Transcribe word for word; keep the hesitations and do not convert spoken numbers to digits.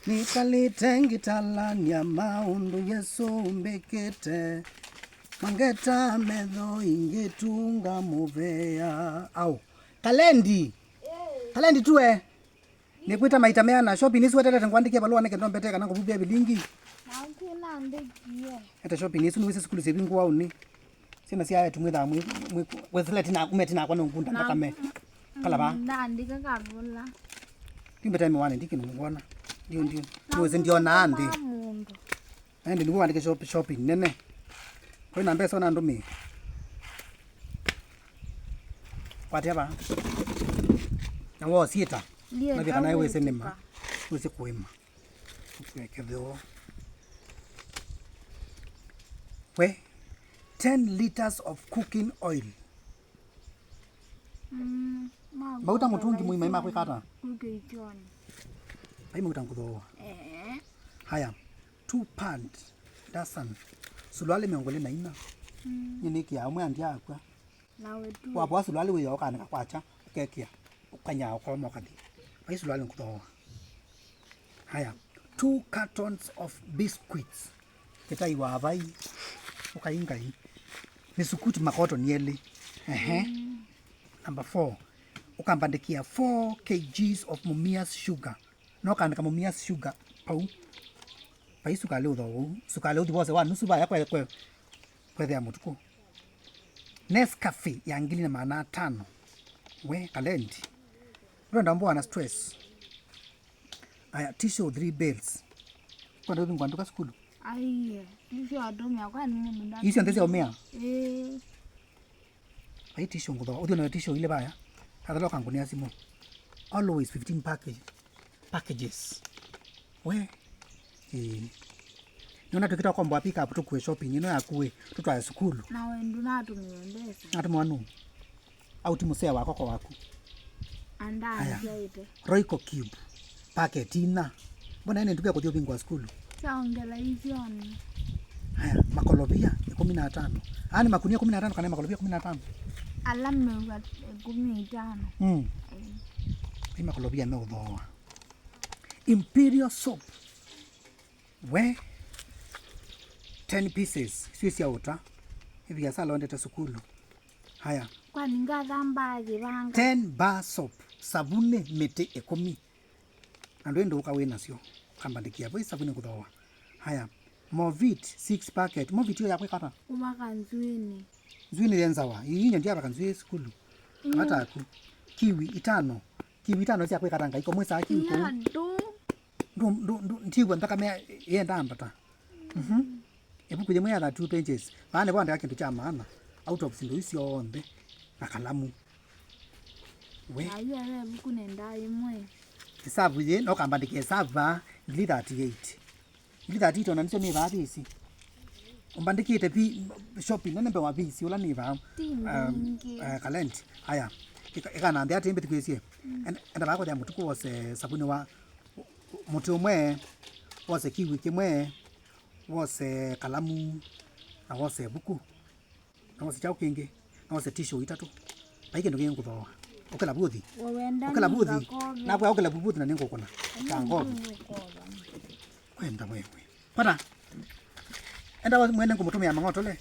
Nĩkalĩte ngĩtalany'a maũndũ Yesũ mbĩkĩte, mangeta metho ingĩtunga mũvea. Au. Kalendi! Kalendi tue! Nĩkwĩta maita meana, shopping nĩsiwetelete ngwandĩkie valũa nĩke ndombete kana ngũvuvĩa vilingi. Naku nandĩkie. Ete shopping nĩsu nĩwĩsĩ sukulu syĩvingũwa ũnĩ. Syana sya etu mwĩthaa mwĩ, mwĩ, wethela tina, ume tina kwa nungunda mpaka me. Kalava. Naandĩka kavula. Ndiumbete miwani, ndi kĩndũ ngwona. Ndiu, ndiu. Nĩwĩsĩ ndionaa nthĩ. Mũndũ. Ende nĩguo wandĩke shop, shopping nene. Kwĩ na mbesa ona ndũmĩ. Kwatĩa va? Na wosiĩta. Navika naye wĩsĩ nĩma. Wĩsĩ kũĩma. Ũkekethĩwa. We, ten liters of cooking oil. Mm, mauta mũtũngi mũima makwĩka ata? Vai mauta ngũthooa. Eh. Haya, two pound dozen. Suluali mĩongo ĩlĩ na ina. Mm. Nyie nĩkĩaa ũmwe andi akw'a. Nawe tu. Wapoa suluali wĩya ũkanĩka kwakya, ũkekĩa, ũkanyaa ũkoma ũkathi. Vai suluali ngũthooa. Haya, two cartons of biscuits. Kĩtai wa vai, ũkai ngai. Misukuti makotoni elĩ. Ehe. Mm. Number four, ũkambandĩkĩa four kilograms of Mumias sugar. No ũkaandĩka Mumias sugar pau. Vai sukalĩ ũthoo ũu. Sukalĩ ũthi wose wa nusu vaya kwe, kwe, kwethĩa mũtukũ. Nescafe ya ngili na maana atano. We, Kalendi. Ũrenda mboa na stress. Aya, tissue three bales. Kwenda ũthi ngwanduka sukulu? Aiye, tissue atumia kwani mũndũ nda- Icio nthĩ sya ũmĩa? Ĩĩ. Ai tissue ngũthooa. Ũthi ũnayo tissue ile vaya. Athela ũkangunia simu. Always fifteen package, packages. We. Ĩĩ. Nĩona twĩkĩta ũkombo wa pick up tũkue shopping ĩno yaku ĩ, tũtwae sukulu. Na we ndũnatũmĩe mbesa. Natũmĩwa nũ? Au ti mũsee wako kwa waku? Aya. Andasyaĩte. Royco Cube. Packet ina. Mbona ene nduke kũthi ũvingwa sukulu? Saongela isyoni. Aya, makolovia ĩkũmi na atano. Aa nĩ makunia ĩkũmi na atano kana makolovia ĩkũmi na atano? Ala mewa ĩkũmi na itano. Mm. Mm. Ĩ makolovia meũthooa. Imperial soap. We, ten pieces, sio sya ũta. Ĩvia sala ondete sukulu. Haya. Kwani ngathamba kĩvanga? Ten bar soap, savunĩ mĩtĩ ĩkũmi. Na ndwĩ ndũka wĩ nasyo. Kambandĩkia, vai savunĩ ngũthooa. Haya. Movit, six packet. Movit yo ya kwĩka ata? Kũvaka nzwĩnĩ. Nzwĩnĩ yenzawa. Ii nyo ndyavaka nzwĩ sukulu. Mm. Vata aku. Kiwi itano. Kiwi itano sya kwĩka ata ngai? Komwe saa kiwi kũu. Nĩ andũ. Ndũ, ndũ, ndũ, ndiw'a nthakame yenda ambata. Mhm. Ĩvuku yĩmwe ya thirty-two pages. Vaa nĩvo andĩka kĩndũ kya maana out of syĩndũ isu syonthe na kalamu. We. Na yu aya ĩvuku nendaa yĩmwe. Ĩsavu yĩ, no kambandĩke ĩsavu vaa, ngili thirty-eight. Ngili thirty-eight ona nĩsyo nĩ vaa visi. Ũmbandĩkĩte pi, shopping nene mbewa visi ũla nĩ vaa. Ti um, mbingĩ. Eh, Kalendi. Aya. Ĩka, ĩkanambĩa atĩ mbĩthukĩĩsye. Mm. En-, enda vaa kũthĩa mũtukũ wose savunĩ wa mũtĩ ũmwe, wose kiwi kĩmwe, wose kalamu, na wose ĩvuku, na wose kyaũ kĩngĩ, na wose tissue itatũ. Vai kĩndũ kĩngĩ ngũthooa. Ũkĩla vuthi. Ũkĩla vuthi. Nakwĩa ũkĩla vuthi na nĩngũkũna. Tango. Kwenda wewe. Pata. Enda wa mwene ngũmũtũmĩa mang'otole.